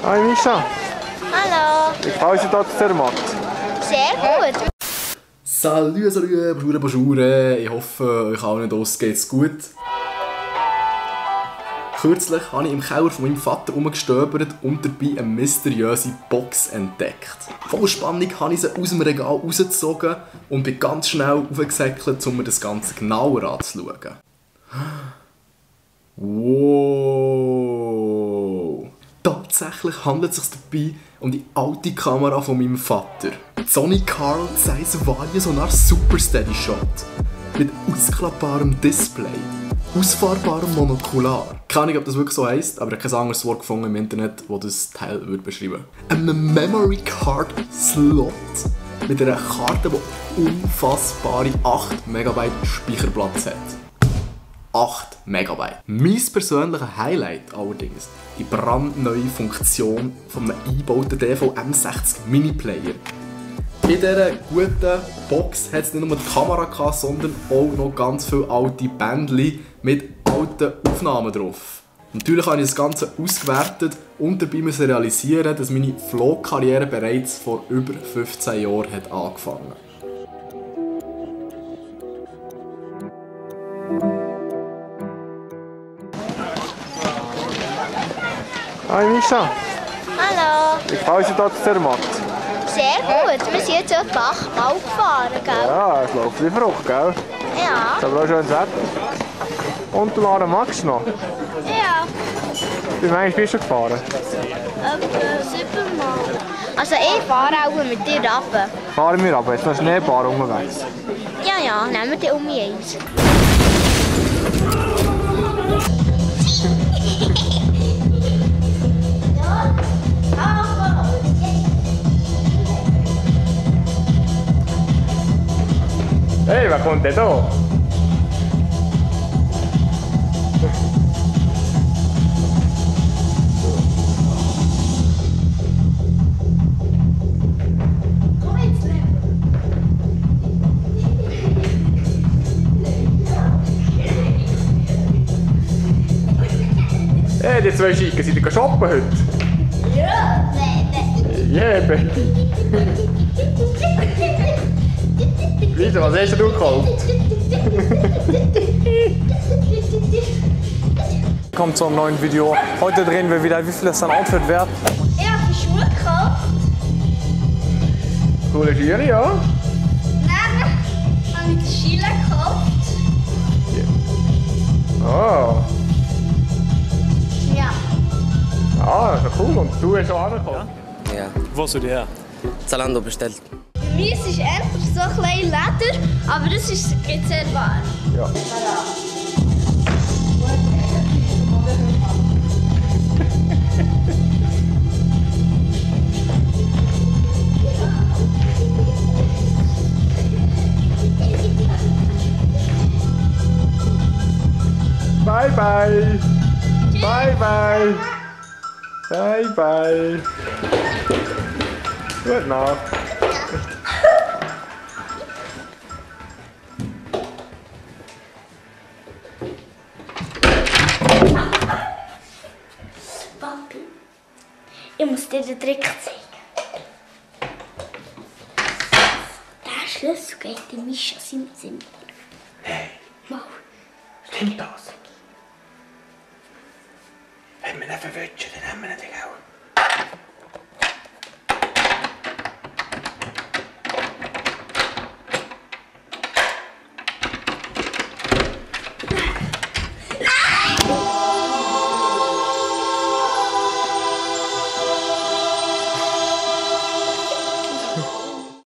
Hi Misha. Hallo. Wie gefällt dir hier zu Zermatt? Sehr gut. Salut, Bonjour. Ich hoffe, euch allen draussen geht's gut. Kürzlich habe ich im Keller von meinem Vater herumgestöbert und dabei eine mysteriöse Box entdeckt. Voll Spannung habe ich sie aus dem Regal rausgezogen und bin ganz schnell aufgesäckelt, um mir das Ganze genauer anzuschauen. Wow! Tatsächlich handelt es sich dabei um die alte Kamera von meinem Vater. Die Sony Carl Zeiss Vario Sonar Super Steady Shot. Mit ausklappbarem Display. Ausfahrbarem Monokular. Keine Ahnung, ob das wirklich so heisst, aber ich habe kein anderes Wort gefunden im Internet, das das Teil beschreiben würde. Ein Memory Card Slot mit einer Karte, die unfassbare 8 MB Speicherplatz hat. 8 MB. Mein persönliches Highlight allerdings die brandneue Funktion von einem eingebauten DV-M60 Mini-Player. In dieser guten Box hat es nicht nur die Kamera gehabt, sondern auch noch ganz viele alte Bändchen mit alten Aufnahmen drauf. Natürlich habe ich das Ganze ausgewertet und dabei müssen realisieren, dass meine Vlog-Karriere bereits vor über 15 Jahren hat angefangen. Hi Misha. Hallo. Wie gefällt dir hier zu Zermatt? Sehr gut. Wir sind jetzt etwa 8-mal gefahren, gell? Ja, es läuft wie verrückt, gell? Ja. Es ist aber auch schönes Wetter. Und du Lara magst noch? Ja. Wie lange bist du gefahren? Etwa 7-mal. Also ich fahre auch mit dir runter. Fahren wir aber, jetzt noch Schneebar unterwegs. Ja, nehmen wir den um eins. Hey, wer kommt denn da? Hey, die zwei Schicken, sind die shoppen heute? Ja, nein. Yeah, Baby. Wieso, was hast du gekauft? Willkommen zu einem neuen Video. Heute drehen wir wieder, wie viel ist dein Outfit wert? Ich habe die Schuhe gekauft. Coole Schuhe, ja. Dann habe ich die Schiele gekauft. Oh. Ja. Ah, das ist cool. Und du hast auch angekauft? Ja, Wo hast du die her? Zalando bestellt. Meins ist endlich so ein kleines Leder, aber das ist jetzt sehr warm. Ja. Bye bye. Bye bye. Bye bye. Gute Nacht. Papi, ich muss dir den Trick zeigen. Der Schlüssel geht in Mischa seinem Zimmer. Hey, Mal. stimmt das?